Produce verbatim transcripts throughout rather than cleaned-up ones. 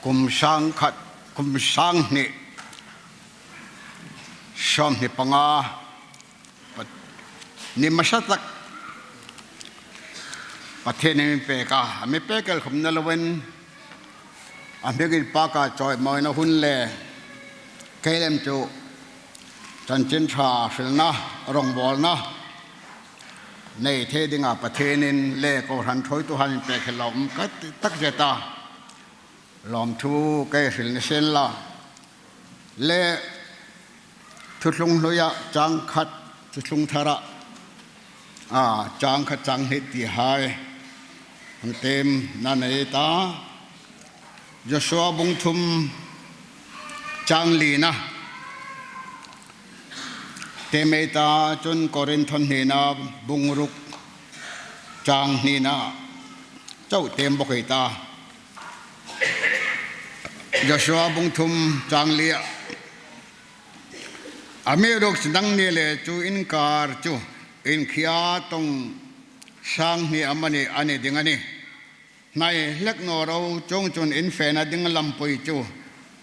Kum sang khat, kum sang hni sawmhni panga, pa-, ni hmasa tak Pathienin a mi pek a, a mi pek el khawm ni loin, a hming inpaka chawimawina hun le, kei lem chu chanchin ṭha hrilna, rongbawlna nei thei dinga Pathienin le kohran ṭhuoituhai pek hi lawm ka ti takzet a. Lawmthu kei hril ni sien la. Le Thuthlung Hluia chang khat, Thuthlung Thara, a, chang khat chang hni tihai hang temna nei ta. Joshua bung thum chang lina tem ei ta, chun Korinth hnina bung ruk chang hnina chau tem bawk ei ta. Joshua bung thum chang lia. Amiruokchu nangni le chu inkar chu inkhia tawng sang hni amanih a ni ding a nih. Hnai hlek naw ro, chuongchun in fena ding lampui chu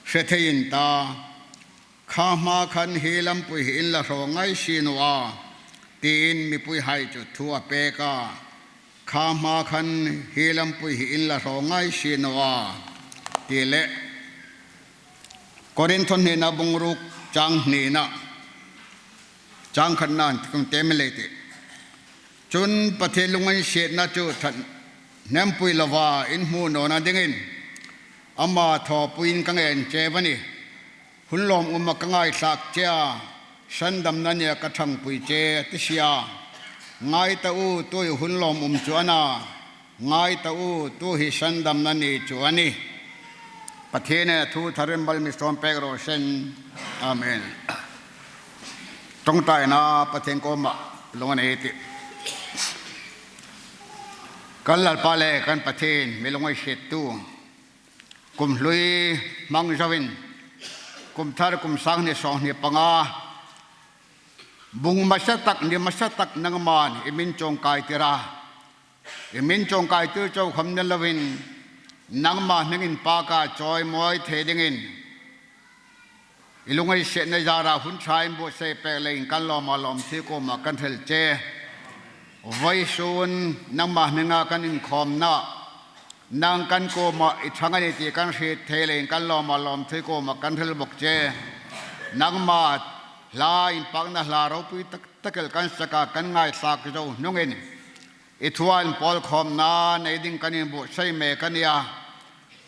hre thei in ta. Kha hma khan hi lampui hi in la hraw ngai si naw a, tiin mipuihai chu thu a pek a. Kha hma khan hi lampui hi in la hraw ngai si naw a, ti le Korinth hnina bung ruk chang hnina, chang khatna an tikum tem le ti. Chun Pathien lunginsietna chu that hnempui lova in hmu nawna dingin ama thawpuiin ka ngen cheu a nih. Hun lawm uma ka ngaithlak che a, sandamna nia ka ṭhangpui che a ti si a. Ngai ta u, tu hi hun lawm um chu a na. Ngai ta u, tu hi sandamna ni chu a nih. Pathienin a thu tharin mal mi sawm pek raw se. Amen. Ṭawngṭaina Pathien kuoma lungngai ei tih. Kan Lalpa le kan Pathien mi lunginsiettu. Kum hlui hmang zoin, kum thar kum sang hni sawmhni panga, bung hmasa tak, ni hmasa tak nangman i mi chuongkai tir a. I mi chuongkai tir chau khawm ni loin, nangma hming inpaka chawimawi thei dingin i lunginsietna zara hun ṭha in buotsai pek leiin kan lawma lawmthu i kuoma kan hril che. Vawisun nangma hminga kan inkhawmna, nang kan kuoma i ṭhang a nih ti kan hriet thei leiin kan lawma lawmthu i kuoma kan hril bawk che. Nangma hla inpakna hla ropui tak tak el kan saka kan ngaithlak zo hnungin, i thua inpawlkhawmna nei ding kan inbuotsai mek a nih a.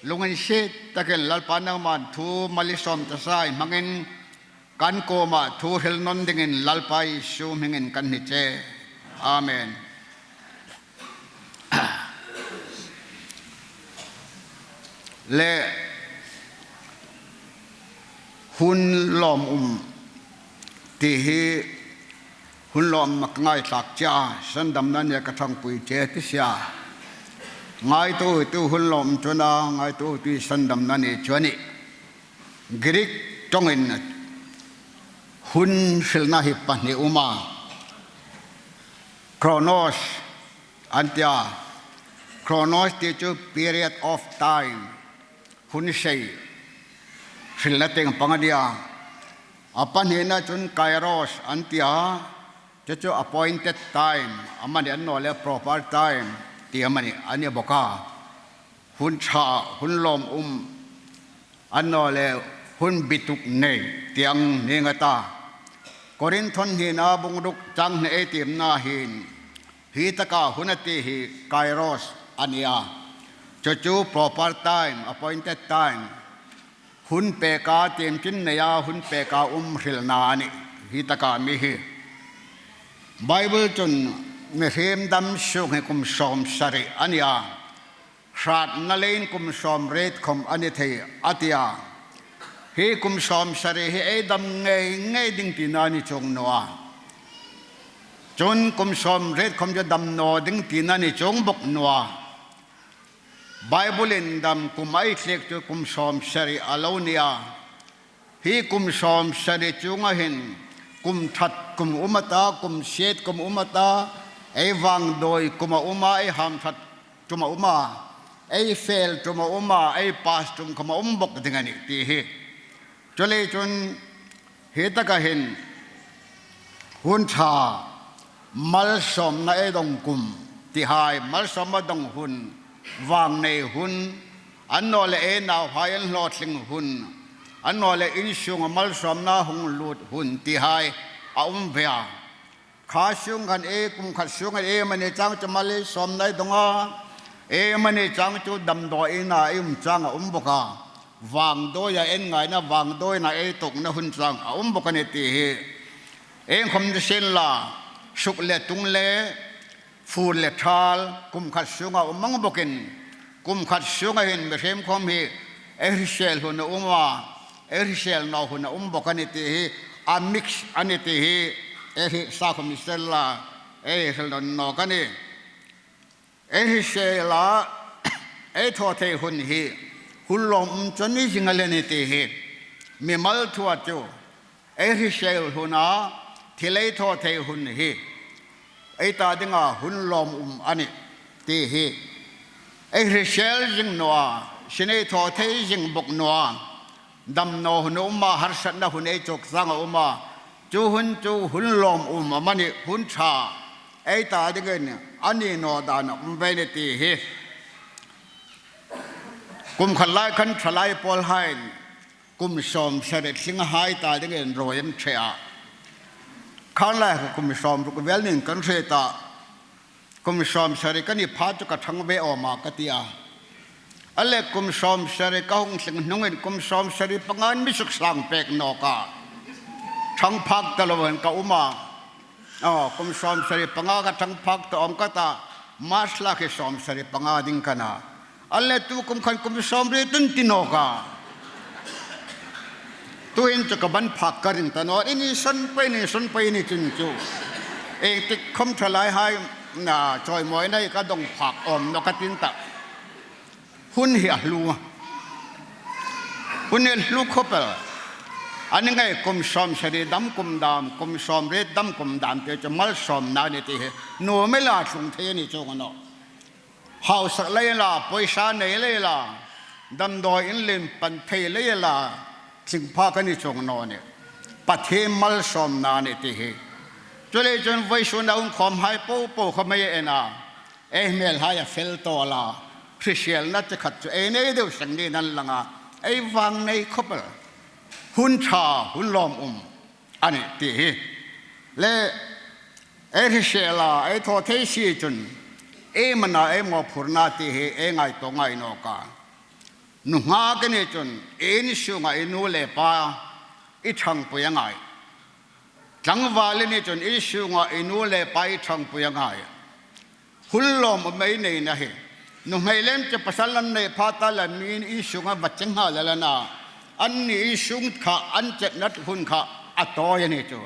Lunginsiet takin Lalpa nangman thu mal i sawm ta sa i hmangin kan kuoma thu hril nawn dingin Lalpa Isu hmingin kan hni che. Amen. Le hun lawm um ti hi, hun lawm um ka ngaithlak che a, sandamna nia ka ṭhangpui che ti si a. Ngaituo tu hun lawm chu a na, ngaituo tu sandamna ni chu a nih. Greek ṭawngin hun hrilna hi pahni um a. Chronos an ti a. Chronos ti chu period of time, hun sei hrilna tieng pang a nih a. A pahnina chun kairos an ti a. Chu chu appointed time, amanih annawleh proper time ti amanih a ni bawk a. Hun ṭha, hun lawm um, annawleh hun bituk nei ti ang ni ngei a ta. Korinth hnina bung ruk chang hni ei tiemna hin, hi taka hun a ti hi kairos a ni a. Chu chu proper time, appointed time. Hun peka tiemchin neia, hun peka um hrilna a nih. Hi taka mi hi. Bible chun mihriem dam sung hi kum sawmsari a ni a. Hratna leiin kum sawmriet khawm a ni thei a ti a. Hi kum sawmsari hi ei dam ngei ngei ding tina ni chuong naw a. Chun kum sawmriet khawm chu dam naw ding tina ni chuong bawk naw a. Bible-in dam kum ei thlek chu kum sawmsari a lo ni a. Hi kum sawmsari chunga hin kum ṭhat kum um a ta, kum siet kum um a ta, ei vangdawi kum a um a, ei hamṭhat kum a um a. ei fel tum a um a, ei pass tum khawm a um bawk ding a nih ti hi. Chuleiin chun hi taka hin hun ṭha, malsawmna ei dawng kum tihai, malsawmna dawng hun, vangnei hun, annawleh ei nauhai inhlawtling hun, annawleh in sunga malsawmna hung lut hun tihai a um ve a. Kha sung khan ei, kum khat sung khan ei mani chang chu malsawmna ei dawng a, ei mani chang chu damdawi ina ei um chang a um bawk a. Vangdawia ei ngaina, vangdawina ei tuokna hun chang a um bawk a nih ti hi. Ei khawm ni sien la, suk le tung le, fur le thal, kum khat sunga um mang bawkin, kum khat sunga hin mihriem khawm hi ei hrisel hun a um a, ei hrisel naw hun a um bawk a nih ti hi, a mix a nih ti hi, ei hril sa khawm ni sien la, ei hril nawn nawk a nih. Ei hrisel a, ei thaw thei hun hi, hun lawmum chun ni zing a lien a nih ti hi, mimal thua chu, ei hrisel huna, thil ei thaw thei hun hi, ei ta dinga hun lawmum a nih ti hi. Ei hrisel zing naw a, sin ei thaw thei zing bawk naw a, damnaw hun a um a, harsatna hun ei chawk chang a um a, chu hun chu hun lawmum amanih, hun ṭha ei ta dingin a ni naw dan a um ve a nih ti hi. Kum khat lai khan ṭhalai pawlhaiin kum sawmsari tlinghai ta dingin rawi an ṭhe a. Khan lai kha kum sawmruk vel ning kan hriet a. Kum sawmsari ka ni pha chu ka ṭhang ve awm a ka ti a. A le kum sawmsari ka hung tling hnungin kum sawmsari pangain mi suksang pek nawk a. Ṭhang phak ta lovin ka um a. Aw, kum sawmsari panga ka ṭhang phak ta awm ka ta, March la khi sawmsari panga ding ka na. A le tu kum khan kum sawmriet an ti nawk a. Tuhin chu ka ban phak ka ring ta naw, i ni sawn pei, ni sawn pei ni chun chu. Engtik khawm ṭhalaihai na chawimawina ka dawng phak awm naw ka ti ta. Hun hi a hlu a. Hun hi a hlu khawp el. A ni ngei kum sawmsari dam kum dam, kum sawmriet dam kum dam te chu malsawmna a nih ti hi. Nuom ela tlung thei a ni chuong a nawh. Hausak lei la, pawisa nei lei la, damdawi in lien pan thei lei la, tling phak a ni chuong naw nih. Pathien malsawmna a nih ti hi. Chuleiin chun vawisuna hung khawmhai po po khawm ei en a. Ei hmelhai a fel tawl a, hriselna chi khat chu ei nei deu seng niin an lang a, ei vangnei khawp el. Hun ṭha, hun lawmum a nih ti hi. Le ei hrisel a, ei thaw thei si chun, ei mana ei mawphurna ti hi ei ngaituo ngai nawk a. Nunghak i ni chun, in sunga i nu le pa i ṭhangpui a ngai. Tlangval i ni chun, in sunga i nu le pa i ṭhangpui a ngai. Hun lawmum ei neina hi. Nuhmei lem chu pasal an nei pha ta la, mi'n in sunga va che nghal a la na. Anni in sung kha, an chetna hun kha a tawi a ni chu.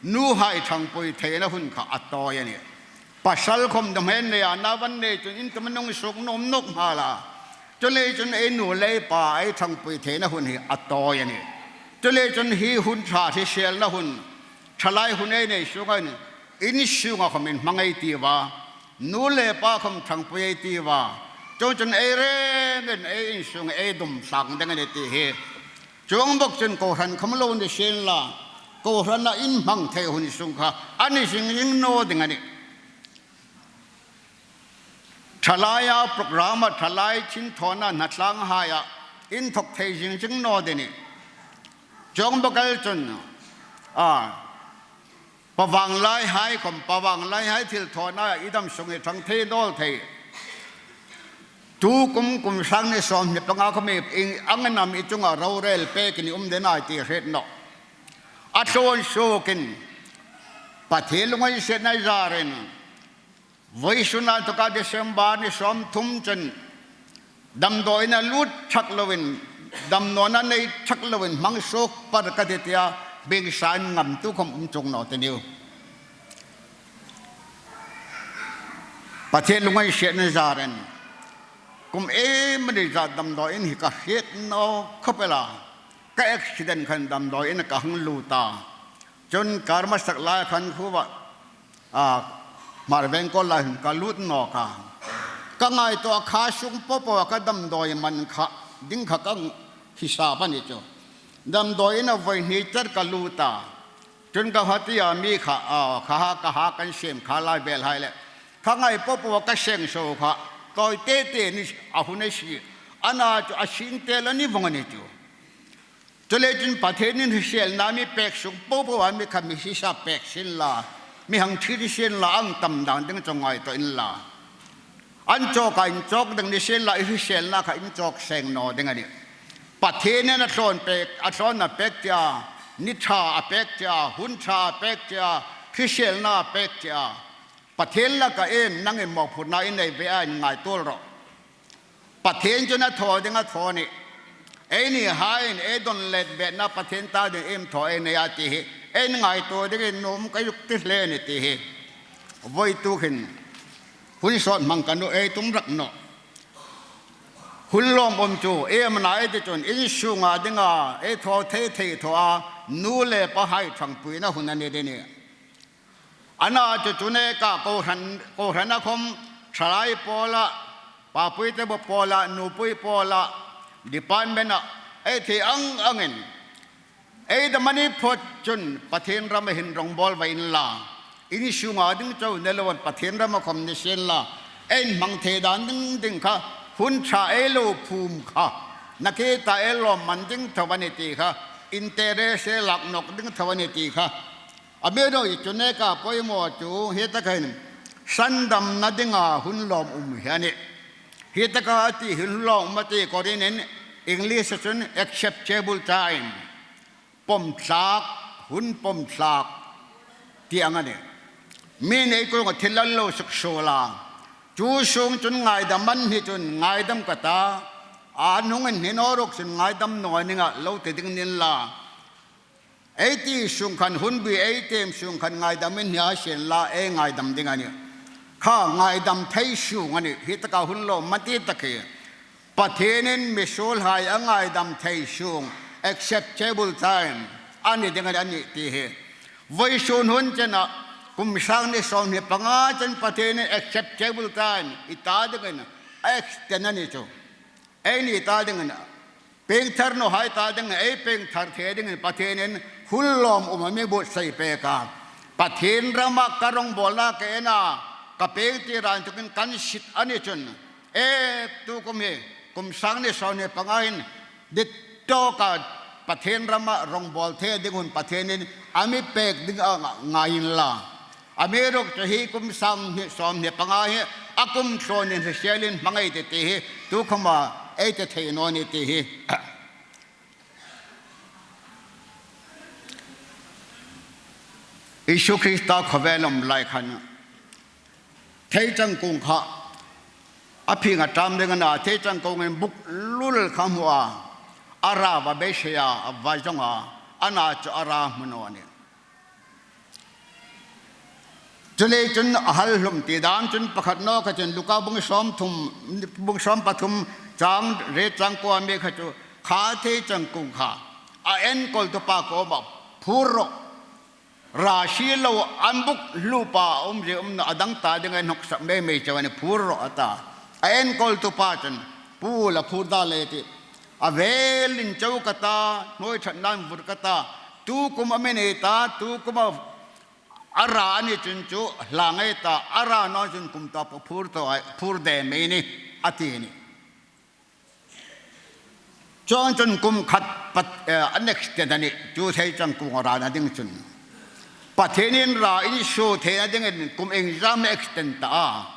Nuhai ṭhangpui theina hun kha a tawi a nih. Pasal khawm nuhmei nei a, nau an nei chun in tum an hung suk nuom nawk nghal a. Chuleiin chun ei nu le pa ei ṭhangpui theina hun hi a tawi a nih. Chuleiin chun hi hun ṭha hriselna hun, ṭhalai hun ei nei sunga hin, in sunga khawm inhmang ei tiu a, nu le pa khawm ṭhangpui ei tiu a, chuongchun ei rengin ei in sung ei dum tlang ding a nih ti hi. Chuong bawk chun kohran khawm lo ni sien la, kohrana inhmang thei hun sung kha a ni zing zing naw ding a nih. Ṭhalaia program-a, ṭhalai chingthawna hnatlanghaia inthawk thei zing zing naw ding a nih. Chuong bawk el chun, a, pawanglai hai khawm, pawanglai hai thilthawna i dam sung i ṭhang thei dawl thei. Tu kum, kum sang hni sawmhni panga khawm i, i ang nam i chunga rorel pek ni um ding a nih ti hriet nawh. A thlun sukin Pathien lunginsietna zarin, vawisuna tuka December ni sawmthum chun damdawina lut thak loin, damnawna nei thak loin hmang suok par ka ti tia, bengsan ngamtu khawm um chuong naw ti niu. Pathien lunginsietna zarin, kum em a ni zat damdawi in hi ka hriet naw khawp el a, ka accident khan damdawi in ka hang lut a. Chun kar masak lai khan khuova, a, Hmar Vengkawl lai hin ka lut nawk a. Ka ngaituo a, kha sung popo a ka damdawi man kha, ding kha ka hisap a ni chu. Damdawi ina voi hni char ka lut a. Chun ka hmatia mi kha, a, kha ha, ka ha kan siem kha lai vel hai le. Kha ngai popo a ka seng so kha. Tawi te te ni a hun a si. Ana chu a sing te la ni vong a ni chu. Chuleiin Pathienin hriselna mi pek sung popo a mi kha mi hisap pek sien la, mi hang thil sien la, ang tam dan ding chu ngaituo inla. An chawk a inchawk ding ni sien la, i hriselna kha inchawk seng naw ding a nih. Pathienin a thlawn pek, a thlawnna pek che a, ni ṭha a pek che a, hun ṭha a pek che a, hriselna a pek che a. Pathien laka iem nangin mawphurna i nei ve a, inngaituo rawh. Pathien chun a thaw ding a thaw a nih. Einihaiin ei dawn let vetna Pathien ta dingin iem thaw ei nei a ti hi, ei ngaituo dingin nuom ka zuk ti hle a nih ti hi. Voi tukin hun sawt hmang ka nuom, ei tum rak nawh. Hun lawmum chu iem a na ei ti chun, insunga dinga ei thaw thei thei thaw a, nu le pahai ṭhangpuina hun a ni ding a nih. Ana chu chu neka kohran, kohrana khom, thalai pawla, papui te bo pawla, nupui pawla, department a, ei thei ang angin. Ei dam a ni phawt chun Pathien rama hin rawngbawl ve inla. Insunga ding chau ni loin Pathien rama khom ni sien la. Ei hmang thei dan ding ding kha, hun ṭha ei lo phum kha, nakie ta ei lawmman ding tho a nih ti kha, interest ei lak nawk ding tho a nih ti kha. Amiruokchu chu neka poimaw chu hi taka hin sandamna dinga hun lawmum hi a nih. Hi taka a ti hun lawmum a ti Korin in English a chun acceptable time. Pawm tlak, hun pawm tlak ti ang a nih. Mi nei kuonga thil an lo suksuol a. Chu sung chun ngaidam an hni chun ngaidam ka ta. A hnungin hni naw ruok chun ngaidam naw ning a lo ti ding a ni inla. Ei ti sung khan hun bi ei tem sung khan ngaidam inhni a sien la, ei ngaidam ding a nih. Kha ngaidam thei sung a nih, hi taka hun lawmum a ti tak hi. Pathienin misuolhai a ngaidam thei sung, acceptable time, a ni ding a nih ti hi. Vawisun hun chena, kum sang hni sawmhni panga chen Pathienin acceptable time i ta dingin a extend a ni chu. Eini ta dingin, piengthar nawhai ta dingin, ei piengthar thei dingin Pathienin hun lawmum a mi buotsai pek a. Pathien rama ka rawngbawlna ka en a, ka pieng tir a inthawkin kan sit a ni chun, e, tukum hi, kum sang hni sawmhni panga hin, dit tawka Pathien rama rawngbawl thei ding hun Pathienin a mi pek ding a nga-, ngai inla. Amiruokchu hi kum sang hni sawmhni panga hi a kum thlawnin hriselin hmangai ti ti hi tukhawma ei ti thei naw ni ti hi. Isu Krista khawvel um lai khan theichang kung kha a phing a tam ding a na, theichang kungin buk lul kha hmu a, a ra va beisei a, a va zawng a, a na chu a ra hmu naw a nih. Chuleiin chun a hal hlum ti dan chun pakhat naw kha chun Luka bung sawmthum, bung sawmpathum chang riet chang kuo a mi kha chu kha theichang kung kha a enkawltu pa kuoma phur rawh. Ra si lo an buk hlupa a um zie um naw a dang ta ding a inhawksak mei mei chau a nih phur rawh a ta. A enkawltu pa chun pu la phur da le ti. A velin chau ka ta, hnuoi ṭhatnan vur ka ta, tukum a mi nei ta, tukum a, a ra a ni chun chu hla ngai ta, a ra naw chun kum ta pa phur tawh a, phur de mei ni, a ti ni. Chuongchun kum khat pat, eh, an extend a nih, chu theichang kung a rana ding chun. Pathienin ra insuo theina dingin kum iengzam extend ta a.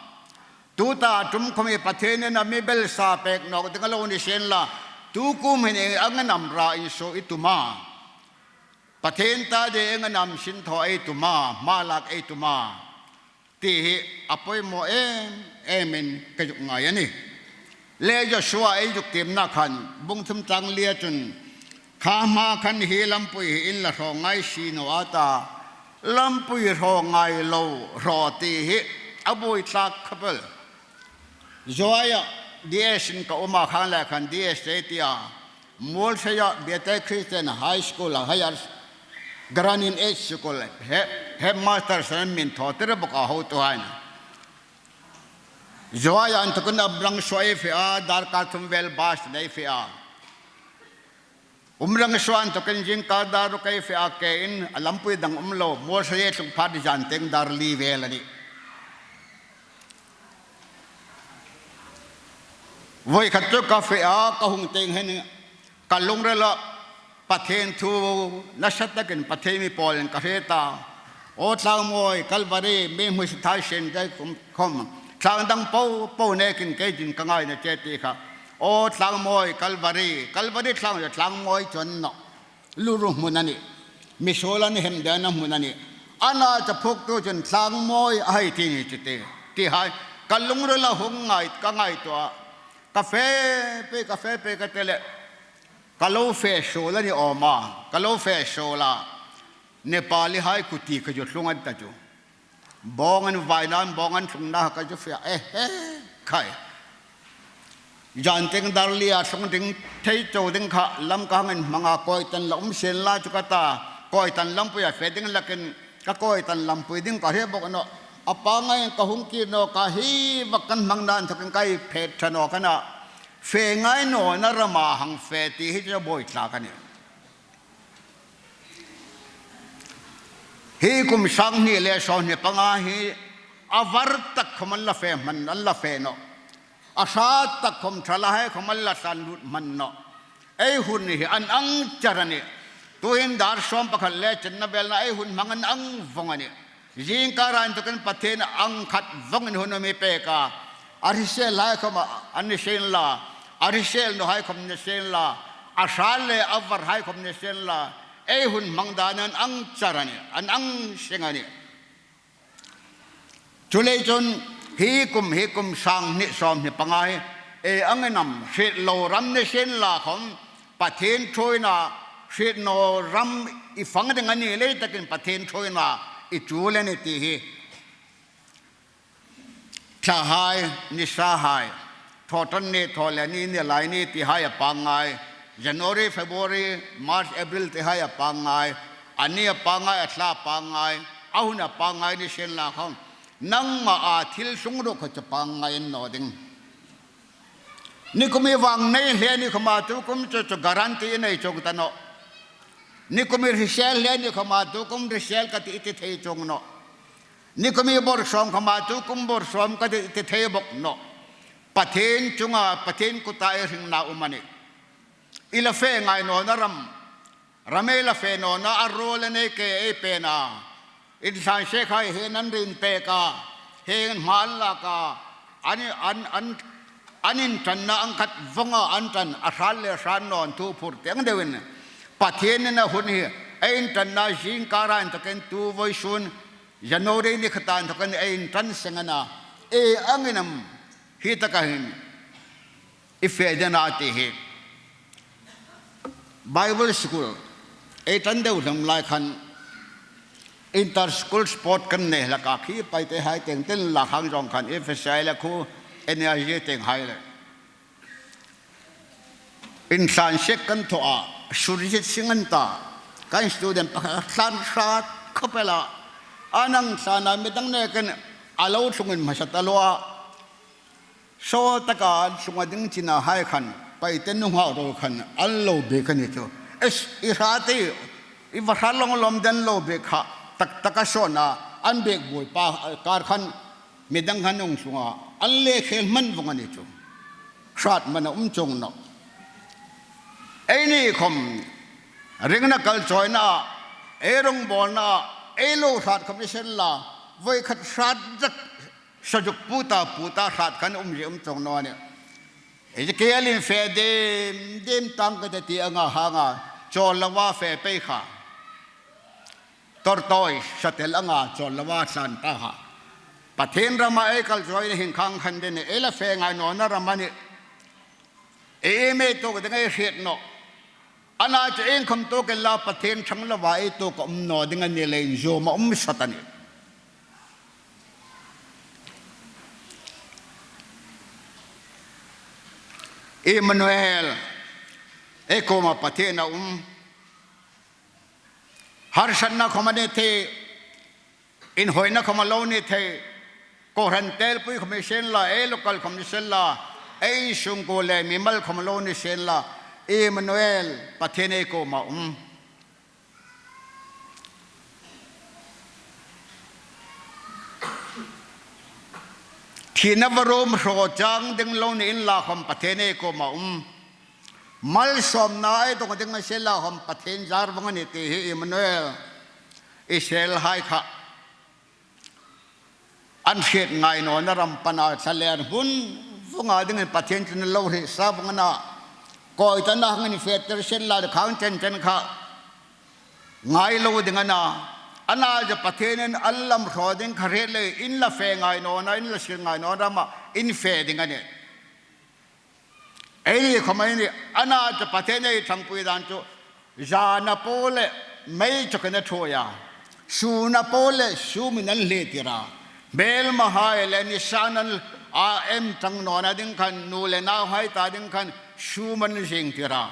Tuta ṭum khawm hi Pathienin a mi belsa pek nawk ding a lo ni sien la, tukum hin ieng angin am ra insuo i tum a. Pathien ta dingin am sinthaw ei tum a, hma lak ei tum a. Ti hi a poimaw em emin ka zuk ngai a nih. Le Joshua ei zuk tiemna khan, bung thum chang lia chun, kha hma khan hi lampui hi in la hraw ngai si naw a ta, lampui hraw ngai lo hraw ti hi a buoi tlak khawp el. Zoaia D S in ka um a, khang lai khan D S ei ti a, Muolseia Bethel Christian High School a higher Granite Age School he, headmaster san min thaw tir bawk a, hotuhai. Zuaia inthawkin Umrangso ei fe a, darkar thum vel bus ei fe a. Umrangso inthawkin zingkar dar ruk ei fe a, kein a lampui dang um lo, Muolsariet tlung phat zan tieng dar li vel a nih. Voi khat chu ka fe a, ka hung tieng hin ka lungrila Pathien thu nasa takin Pathien mi pawlin ka hriet a. Aw Tlangmawi, Calvary, mi hmusit hai sien dai khom, khom, tlang dang po po nekin kei din ka ngaina che ti kha. Aw Tlangmawi, Calvary, Calvary tlang chu Tlangmawi chu a ni nawh. Luru hmun a nih. Misuol an hem dena hmun a nih. Ana chu phuoktu chun Tlangmawi a hai ti ni chu ti, ti hai ka lungrila hung ngai, ka ngaituo a. Ka fe pei, ka fe pei ka ti leh, ka lo fe suol a ni awm a, ka lo fe suol a. Nepali hai kuti kha chu tlung an ta chu. Bawng an vaina, bawng an tlungna ka chu fe a, e he khai. Zan tieng dar lia tlung ding thei chau ding kha lam ka hang inhmang a, Koitan la um sien la chu ka ta, Koitan lampuia fe ding lakin ka Koitan lampui ding ka hre bawk nawh. A pangngaiin ka hung kir nawk a, hi vak kan hmang nan thawkin ka phet ṭha nawk a na. Fe ngai nawna rama hang fe ti hi chu buoi tlak a nih. Hi kum sang hni le sawmhni panga hi a var tak khom an la fe hman, an la fe nawh. A hrat tak khom ṭhalahai khom an la tlan lut hman nawh. Ei hun hi an ang char a nih. Tuhin dar sawm pakhat le chenna velna ei hun hmang an ang vawng a nih. Zingkar inthawkin Pathien ang khat vawngin hun a mi pek a. A hrisel hai khom an ni sien la, a hrisel nawhai khom ni sien la, a hrat le a var hai khom ni sien la, ei hun hmang dan an ang char a nih, an ang seng a nih. Chuleiin chun hi kum, hi kum sang hni sawmhni panga hi ei angin am hriet lo ram ni sien la khom, Pathien ṭhuoina hriet naw ram i fang ding a ni lei takin Pathien ṭhuoina i ṭul a nih ti hi. Thlahai, nisahai, thawṭanni, thawhlehni, nilai ni tihai a pangngai. January, February, March, April tihai a pangngai. A ni a pangngai, a thla a pangngai, a hun a pangngai ni sien la khom, nangma a thil tlung ruok kha chu pangngai a ni naw ding. Nikum i vang nei hle ni khoma tukum chu chu guarantee i nei chuong ta nawh. Nikum i hrisel hle ni khoma tukum hrisel ka tih i ti thei chuong nawh. Nikum i bawr sawm khoma tukum bawr sawm ka tih i ti thei bawk nawh. Pathien chunga, Pathien kuta i hringna um a nih. I la fe ngai nawna ram, ram ei la fe nawna a ruol a nei ke ei pena. Inthlan sek hai hi an rin pek a, hi an hma an lak a, an, an, an, an inṭanna ang khat vawng a an ṭan, a hrat le hrat naw thu phur tieng deuin Pathienin a hun hi ei inṭanna zingkar inthawkin tu vawisun January ni khata inthawkin ei inṭan seng a na. Ei angin am hi taka hin i fe ding a ti hi. Bible school ei ṭan deu hlak lai khan inter school sport kan nei hlak a, khi Paite hai tieng tin la khang zawng khan F S I le khu N I G tieng hai le inthlan sek kan thaw a, Surjit Singh an ta, kan student pakhat a thlan hrat khawp el a, a nang thlan a midang nekin a lo tlungin hmasa ta lo a. Saw taka an tlung a ding china hai khan, Paite nunghak ruol khan an lo biek a ni chu. Es, i hrat i, i va hrat lawm lawm ding lo biek kha, tak taka sawn a, an biek buoi pa kar khan midang khan hung tlung a, an le khel hman vawng a ni chu. Hrat hman a um chuong nawh. Eini khom ringna kalchawina, ei rongbawlna, ei lo hrat khom i sien la, voi khat hrat zet, sazuk puta puta hrat khan um zie um chuong naw a nih. Ezekielin fe dim dim tang ka ti anga hanga chawl lova fe pei kha. Tortoise satel anga chawl lova thlan ta kha. Pathien rama ei kalchawina hin khang khan ding a nih, ei la fe ngai nawna ram a nih. Ei mi tuok ding ei hriet nawh. Ana chu iengkhom tuok inla Pathien ṭhang lova ei tuok a um naw ding a ni leiin zuoma um sawt a nih. Emmanuel, ei kuoma Pathien a um. Harsatna khom a ni thei, inhawina khom a lo ni thei. Kohran telpui khawm ni sien la, ei local khawm ni sien la, ei insungkuo le mimal khawm lo ni sien la, Emmanuel, Pathien ei kuoma um. Thina varum hraw chang ding lo ni inla khawm Pathien ei kuoma um. Malsawmna ei dong ding a sien la khawm Pathien zar vong a nih ti hi Emmanuel, Israelhai kha an hriet ngai nawna ram pana thlalêr hmun vunga dingin Pathien chun lo hriet sa vong a na. Kawitana hang infe tir sien la, khang chen chen kha ngai lo ding a na. A na chu Pathienin an lam hraw ding kha hriet leiin la fe ngai nawna, in la sir ngai nawna rama in fe ding a nih. Eini khawm ei ni, a na chu Pathien ei ṭhangpui dan chu, zana po le mei chawkin a ṭhuoi a, suna po le sumin an hlitir a, hmêlmahai le nisa an, a em ṭang nawna ding khan, nu le nauhai ta ding khan sum an zingtir a,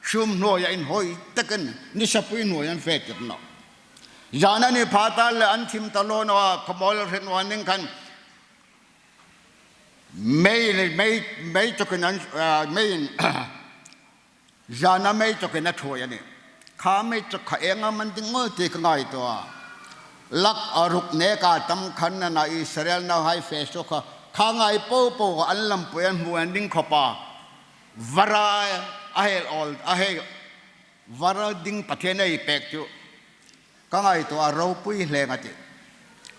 sum hnuoia inhawi takin nisapui hnuoia an fetir nawh. Zana ni pha ta le an thim ta lo naw a, khawmawl hre naw ding khan, mei, mei, mei chawkin an, ah, mei in, zana mei chawkin a ṭhuoi a nih. Kha mei chawk kha ieng am a ni ding aw ti ka ngaituo a. Lak a ruk neka tam khan a na, Israel nauhai fe suok kha, kha ngai po po an lampui an hmu an ding khawpa, vara a hei awl, a hei vara ding Pathien ei pek chu ka ngaituo a, ropui hleng a tih.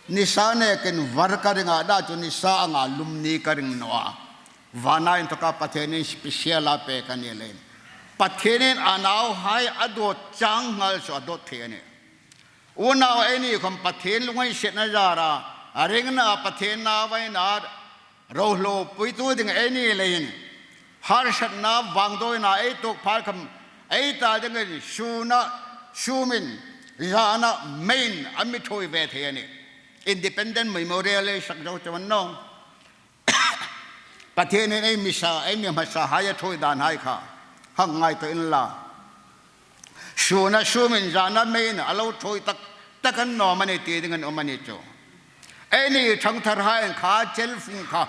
Nisa nekin var ka ring a, a na chu nisa anga lum ni ka ring naw a. Vana inthawka Pathienin special a pek a ni leiin, Pathienin a nauhai a dawt chang nghal chu a dawt thei a nih. Unau, eini khawm Pathien lunginsietna zara, a ringna Pathien nauhai na, rohluopuitu ding ei ni leiin, harsatna vangdawina ei tuok phar khawm ei ta dingin suna, sumin, zana meiin a mi ṭhuoi ve thei a nih. Independent Memorial ei sak zo cheu a ni naw. Pathienin ei mi sa, ei mi hmasahai a ṭhuoi danhai kha hang ngaituo inla. Suna sumin zana meiin a lo ṭhuoi tak tak a ni naw am a ni ti dingin um a ni chu. Eini ṭhangtharhaiin kha chel fung kha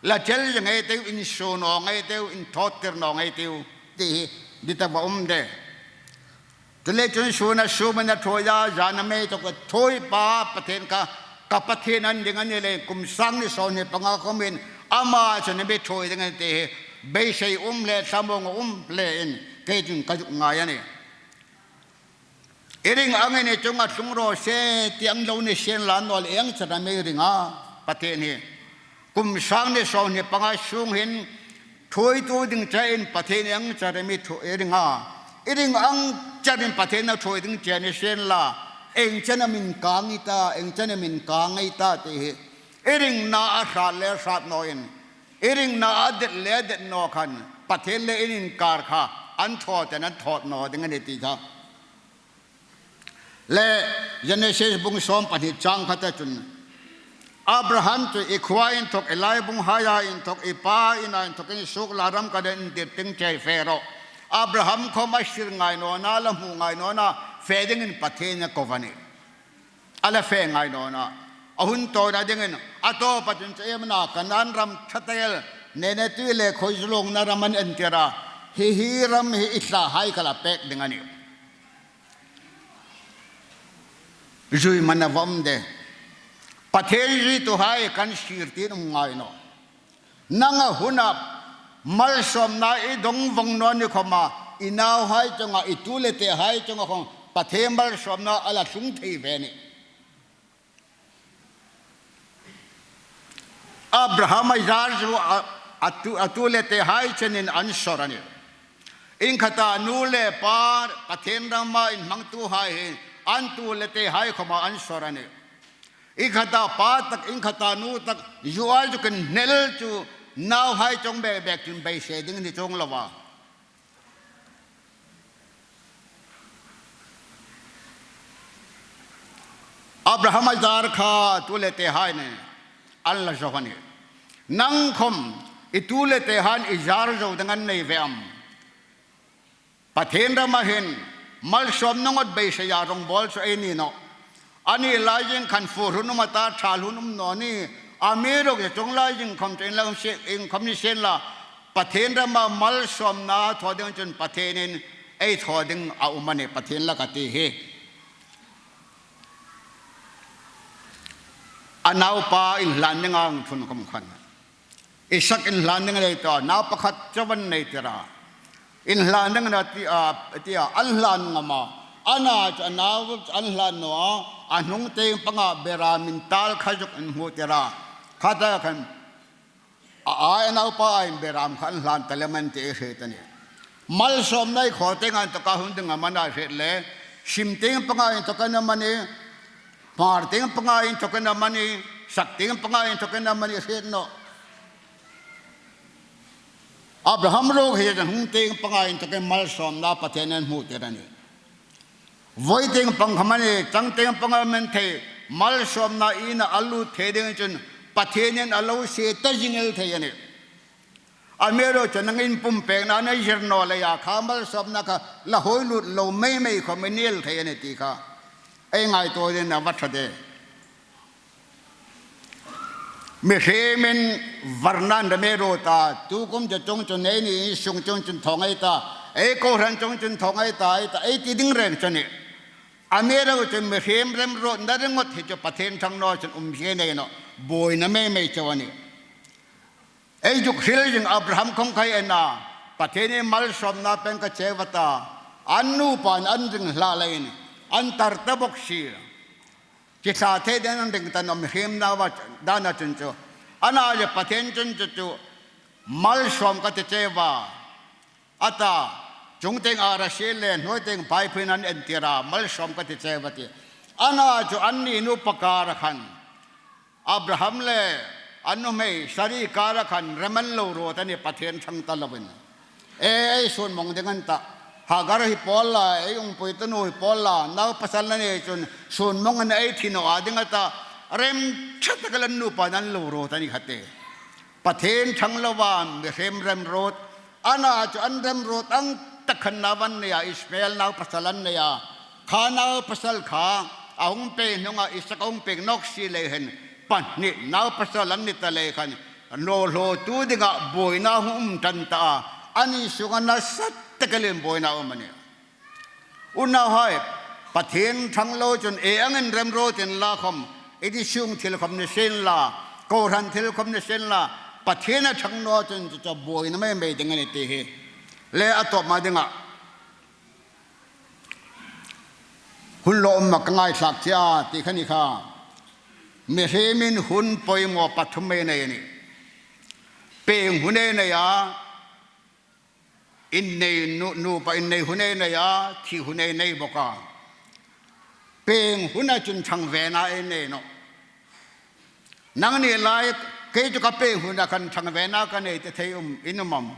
la chel zing ei tiu, insuo naw ngei tiu, inthawtir naw ngei tiu ti hi dit a va um de. Chuleiin chun suna sumin a ṭhuoi a, zana mei chawk a ṭhuoi pa Pathien kha ka Pathien a ni ding a ni leiin kum sang hni sawmhni panga khawmin ama chun a mi ṭhuoi ding a nih ti hi beisei um le thlamuong um leiin kei chun ka zuk ngai a nih. I ring angin i chunga tlung raw se ti ang lo ni sien la, naw leh ieng chara mei ring a, Pathien hi kum sang hni sawmhni panga sung hin ṭhuoitu ding chein Pathien ieng chara mi ṭhuoi ring a. I ring ang charin Pathien a ṭhuoi ding che ni sien la, ieng chen am inkang i ta, ieng chen am inkang ei ta ti hi i ringna a hrat le hrat nawin, i ringna a det le det naw khan Pathien le in inkar kha an thawt an, an thawt naw ding a ni ti kha. Le Genesis bung sawm pahni chang khata chun, Abraham chu i khuoa inthawk, i laibunghaia inthawk, i pa ina inthawkin suok la, ram ka den intir ding che fe rawh. Abraham khawm a sir ngai nawna, la hmu ngai nawna fe dingin Pathienin a ko a nih. A la fe ngai nawna, a hun tawina dingin, a tawpa chun chu iem a na, Kanan ram ṭha takel, nene tui le khoi zu lawngna ram an entir a, hi hi ram hi i thlahai ka la pek ding a nih. Zui man a va um de. Pathien zuituhai kan sir tiin um ngai naw. Nang a huna malsawmna i dong vong naw ni khawma, i nauhai chunga, i tu le tehai chunga khawm Pathien malsawmna a la tlung thei ve a nih. Abraham a zar chu a, a tu, a tu le tehai chenin an sawr a nih. Inkhata nu le pa Pathien rama inhmangtuhai hin an tu le tehai khawma an sawr a nih. Inkhata pa tak, inkhata nu tak, zual chu kan hnel chu nauhai chawng bek bek chun beisei ding ni chuong lo a. Abraham a zar kha tu le tehai nen an la zo a nih. Nang khawm i tu le tehaiin i zar zo ding an nei ve am? Pathien rama hin malsawmna ngot beiseia rawngbawl chu ei ni nawh. A ni lai zing khan fur hun um a ta, ṭhal hun um naw ni, Amiruokchu chuong lai zing khom chu inla um sien, inkhom ni sien la, Pathien rama malsawmna thaw ding chun Pathienin ei thaw ding a um a nih, Pathien la ka ti hi. A naupa inhlan ding a hung ṭhun khom khan, Isak inhlan ding a nei ta, nau pakhat chauh an nei tir a. Inhlan ding a ti a, ti a, an hlan ngam a. Ana chu a nau an hlan naw a, a hnung tieng panga beram intal kha zuk an hmu tir a. Kha ta khan, a, a, a naupa aiin beram kha an hlan ta lem an ti ei hriet a nih. Malsawmna ei khaw tieng a inthawka hung ding am a na hriet le, sim tieng panga inthawkin am a ni, hmar tieng panga inthawkin am a ni, sak tieng panga inthawkin am a ni hriet naw. Abraham ruok hi a hnung tieng panga inthawkin malsawmna Pathienin a hmu tir a nih. Voi tieng pang khom a ni, chang tieng panga am a ni thei, malsawmna ina a lut thei ding chun Pathienin a lo sie ta zing el thei a nih. Amiruokchu nangin pumpêkna a nei zir naw leia kha malsawmna kha la hoi lut lo mei mei khom i ni el thei a nih ti kha ei ngaituo dingin a va ṭha de. Mihriemin varna an rem ruot a, tu kum chu chuong chu nei ni sung chuong chun thaw ngei ta, ei kohran chuong chun thaw ngei ta, ei ta, ei ti ding reng chu a nih. Amiruokchu mihriem remruotna ringawt hi chu Pathien ṭhang naw chun um zing a nei nawh, buoina mei mei chau a nih. Ei zuk hril zing Abraham khom khai en a, Pathienin malsawmna pêng ka cheu a ta, an nupa an ring hla leiin, an tar ta bawk si. Chi thla thei dingin an ring ta naw, mihriem nau a, dana chun chu. Ana le Pathien chun chu chu, malsawm ka ti cheu a, a ta, chung tieng ara sie le, hnuoi tieng phaiphin an en tir a, malsawm ka ti cheu a ti. Ana chu anni nu pakar a khan, Abraham le a nuhmei Sari kara khan rem an lo ruot a nih, Pathien ṭhang ta loin. E, ei sunmawng ding an ta. Hagar hi pawl la, ei umpui tunu hi pawl la, nau pasal an nei chun sunmawng an ei thi naw a ding a ta. Rem ṭha tak el an nupa an lo ruot a ni kha te. Pathien ṭhang loa mihriem remruot. Ana chu an remruot ang tak khan nau an nei a, Ismael nau pasal an nei a. Kha nau pasal kha a hung pêng hnunga Isak a hung pêng nawk si lei hin pahni nau pasal an ni ta lei khan, lo hlawtu dinga buoina hung um ṭan ta a. Anni sunga nasa tak elin buoina um a nih. Unauhai, Pathien ṭhang lo chun ei angin remruot inla khom, ei ti sung thil khom ni sien la, kohran thil khom ni sien la, Pathien a ṭhang naw chun chu chu buoina mei mei ding a nih ti hi. Le a tawpna dinga, hun lo um ma ka ngaithlak che a ti kha ni kha. Mihriemin hun poimaw pathum ei nei a nih. Pêng hun ei nei a, innei nu, nupa innei hun ei nei a, thi hun ei nei bawk a. Pêng huna chun ṭhangvena ei nei nawh. Nangni lai, kei chu ka pêng huna khan ṭhangvena ka nei ti thei um, in um am?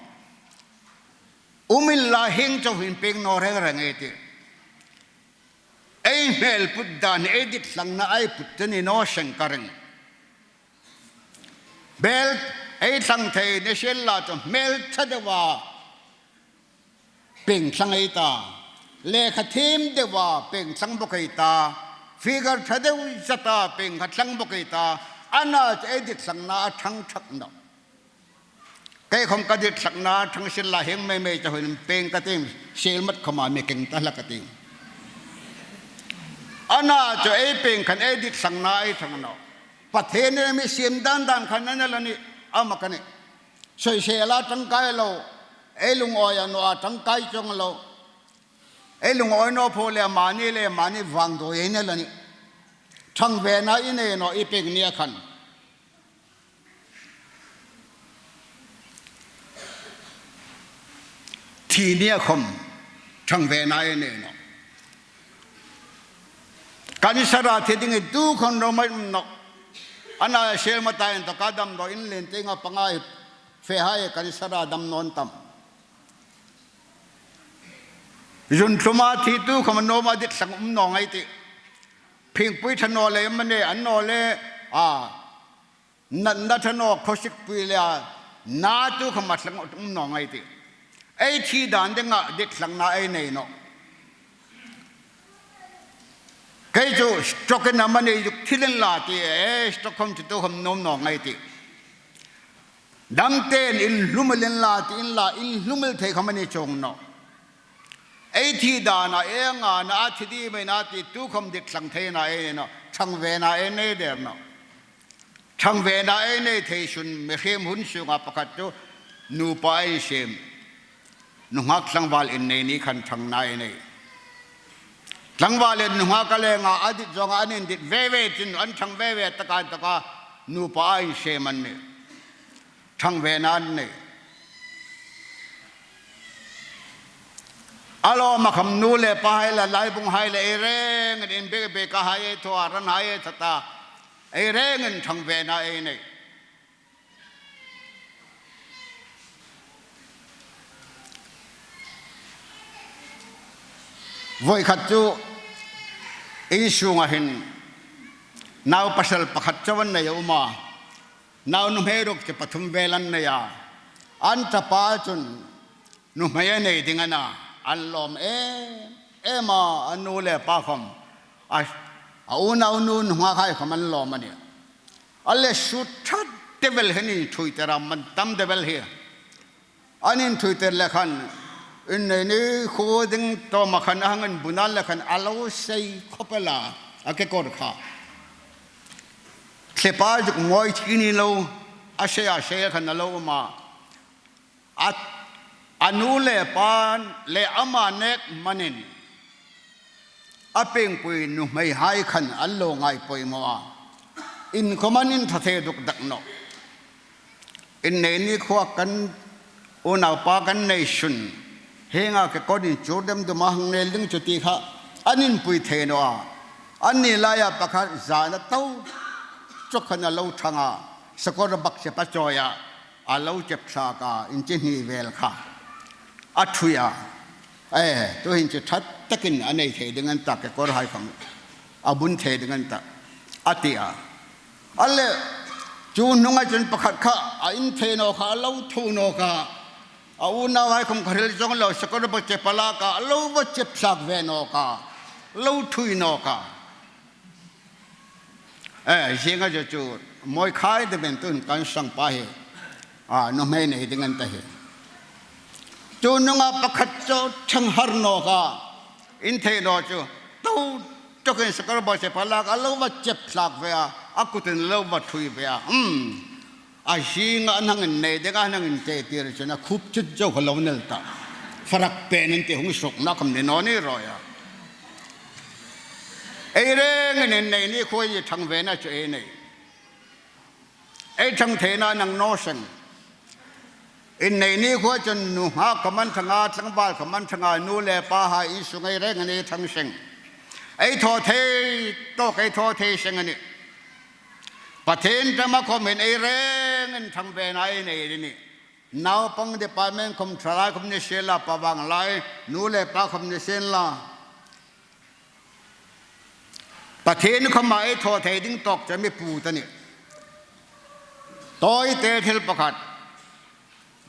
Um inla hieng chau hin pêng naw reng reng ei tih. Ei hmêl put dan hi ei ditthlangna ei put te ni naw seng ka ring. Hmêl ei thlang thei ni sien la chu hmêl ṭha deua pêng thlang ei ta. Lekha thiem deua pêng thlang bawk ei ta. Figure ṭha deu zata pêng kha thlang bawk ei ta. Ana chu ei ditthlangna a ṭhang ṭhak nawh. Kei khom ka ditthlangna ṭhang sien la hieng mei mei chau hin pêng ka ti, sielmat khoma mi keng ta hlak ka ti. Ana chu ei pêng khan ei ditthlangna ei ṭhang nawh. Pathienin mi siem dan dan khan a ni el a nih, ama ka nih. Soisela ṭangkai lo, ei lungawi a naw a ṭangkai chuong lo. Ei lungawi naw pho le mani le mani vangduoi ei ni el a nih. Ṭhangvena i nei nawh i pêng nia khan. Thi nia khom ṭhangvena ei nei nawh. Cancer-a thi ding hi tu khom nuom ei um nawh. Ana sielmata inthawka damdawi inlien tienga panga hi fehai cancer-a dam naw an tam. Zun tluma thi tu khom nuoma ditthlangna um naw ngei ei tih. Phingpui ṭha naw le mani an naw le, a, natna ṭha naw khawsikpui le a, na tu khom a thlang um naw ngei ei tih. Ei thi dan dinga ditthlangna ei nei nawh. Kei chu stroke-in amanih zuk thil inla ti, e, stroke khom chu tu khom nuom naw ngai ti. Damtein inhlum inla ti inla, inhlum thei khom a ni chuong nawh. Ei thi dan a, ei ngana a thi ding mei na ti tu khom dik thlang theina ei ni nawh. Thangvena ei nei der nawh. Thangvena ei nei thei sun mihriem hun sunga pakhat chu nupa ei siem. Nunghak tlangval innei ni khan thangna ei nei. Tlangval le nunghak a lenga a dit zawnga an indit ve ve chun an thang ve ve taka taka nupa a insiem an nih. Thangvena an nei. A lawma khom nu le pahai le laibunghai le ei rengin inbiekbiek a hai ei thaw a, ranhai ei that a, ei rengin thangvena ei nei. Voi khat chu in sunga hin nau pasal pakhat chauh an nei a um a. Nau nuhmei ruok chu pathum vel an nei a. An tapa chun nuhmei a nei ding a na, an lawm em em a, a nu le pa khom. A, a unaunu nunghakhai khom an lawm a nih. A le sut that deu el hin inthuiter a, man tam deu el hi. An inthuiter le khan, innei ni khuo ding tawma khan a hang inbun a le khan a lo sei khop el a, a kekawr kha. Thlepa zuk mawi chi ni lo, a sei a sei khan a lo um a. A, a nu le pa le ama nek manin a pengpui nuhmeihai khan an lo ngai poimaw a. In khom an inthaw thei duk dak nawh. Innei ni khuo kan unaupa kan nei sun. Hienga kekawr inchur dem duma hang nei ding chu ti kha an inpui thei naw a. Anni laia pakhat zana tawk chawk khan a lo thang a. Sakawr bak chep a chawi a. A lo chep thlak a, inchi hni vel kha. A thui a. E, tuhin chu that takin a nei thei ding an ta, kekawrhai khom a bun thei ding an ta, a ti a. A le, chu hnunga chun pakhat kha, a in thei nawk a, a lo thaw nawk a. A unauhai khom kha hril zawng lo, sakawr bak chep a lak a, a lo va chep thlak ve nawk a. Lo thui nawk a. E, zinga chu chu mawi khai deu ben tuhin kan sangpa hi, a, nuhmei nei ding an ta hi. Chu hnunga pakhat chu thang har nawk a, in thei naw chu, tawk chawkin sakawr bak chep a lak a, lo va chep thlak ve a, a kutin lo va thui ve a. Hmm. A zinga an hang innei ding a, an hang inthei tir chun a khup chut zo kha lo nel ta. Farak pen an ti hung sukna khom ni naw ni rawi a. Ei rengin innei ni khuo hi thangvena chu ei nei. Ei thang theina nang naw seng. Innei ni khuo chun nunghak khom an thang a, tlangval khom an thang a, nu le pahai in sung ei rengin ei thang seng. Ei thaw thei tawk, ei thaw thei seng a nih. Pathien ṭhama khomin ei rengin thangvena ei nei a nih. Naupang department khom, thalai khom ni sien la, pavang lai, nu le pa khom ni sien la. Pathien khoma ei thaw thei ding tawk chu a mi put a nih. Tawite thil pakhat.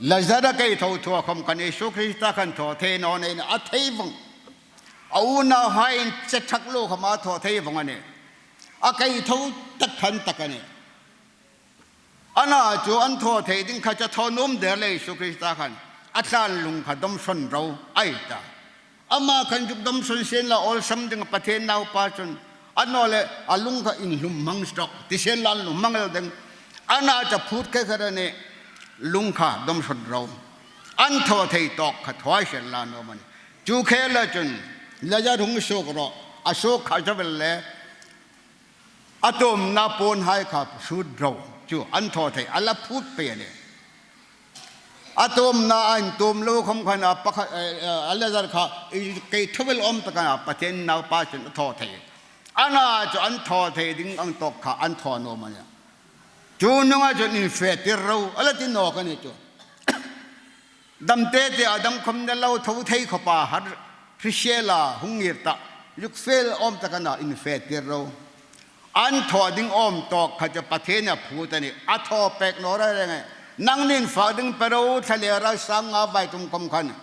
Lazara kei thaw thua khom khan Isu Krista khan thaw thei naw a nih, a thei vong. A unauhaiin che thak lo khoma thaw thei vong a nih. A kei thaw tak khan tak a nih. Ana chu an thaw thei ding kha chu a thaw nuom der le Isu Krista khan. A tlan lung kha dawmsawn ro, a ti a. Ama khan zuk dawmsawn sien la, awlsam ding Pathien naupa chun. A naw leh a lung kha inhlum hmang stok, ti sien la an lum hmang el ding. Ana chu phut khe kha a nih, lung kha dawmsawn ro. An thaw thei tawk kha thaw sien la nuom a nih. Chu khela chun, Lazar hung suok rawh, a suok kha zo vel le. A tuomna puonhai kha sut ro, chu an thaw thei, a la phut pei a nih. A tuomna a intuom lo khom khan a pakhat, eh, eh, a Lazar kha, i, kei thaw vel awm tak a, Pathien naupa chun a thaw thei. Ana chu an thaw thei ding ang tawk kha an thaw nuom a nih. Chu hnunga chun infe tir ro, a la ti nawk a nih chu. Dam tete a dam khom ni lo, thaw thei khawpa har hrisela hung ngir ta. Zuk fel awm tak a na, infe tir ro. An thaw ding awm tawk kha chu Pathien a phut a nih. A thaw pek naw reng reng e. Nangnin fak ding pe ro, thla le ra sang nga vai tum khom khan.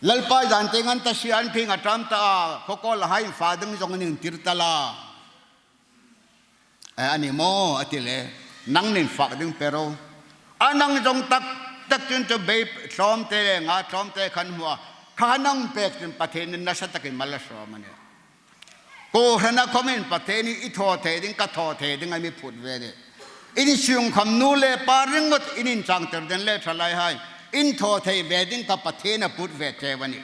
Lalpa zan tieng an ta si an phing a ṭam ta a, khawkawl hai fa ding zong an intir ta la. "Eh, a ni maw?" a ti le, "Nangnin fak ding pe ro. A nang zong tak tak chun chu bei tlawmte le nga tlawmte khan hmu a, kha nang pek chun Pathienin nasa takin mal a sawm a nih. Kohrana khawmin Pathienin i thaw thei ding, ka thaw thei ding a mi phut ve a nih. Insung khawm nu le pa ringawt in inchangtir ding le ṭhalaihai, in thaw thei ve ding kha Pathien a phut ve cheu a nih.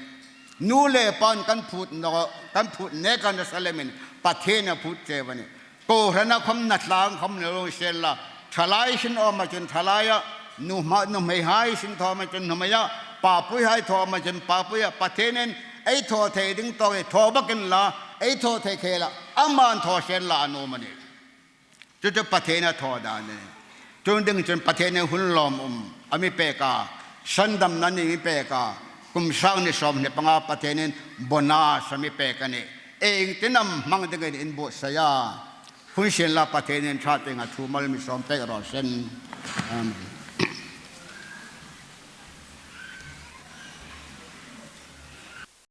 Nu le pa'n kan phut naw, kan phut nek a nasa lemin Pathien a phut cheu a nih. Kohrana khawm, hnatlâng khawm ni lo sienla, ṭhalai sin awm a chun ṭhalaia, nuhmei, nuhmeihai sin thaw awm a chun nuhmeia, papuihai thaw awm a chun papuia, Pathienin ei thaw thei ding tawk hi thaw bawk inla, ei thaw thei khela ama'n thaw sienla a nuom a nih." Chu chu Pathien a thaw dan a nih. Chu ding chun Pathienin hun lawmum a mi pek a, sandamna ni mi pek a, kum sâng hni sawmhni panga Pathienin bonus a mi pek a nih. Iengtin am hmang dingin in buotsai a, hun sienla Pathienin ṭha tienga thu mal mi sawm pek raw se. Amen.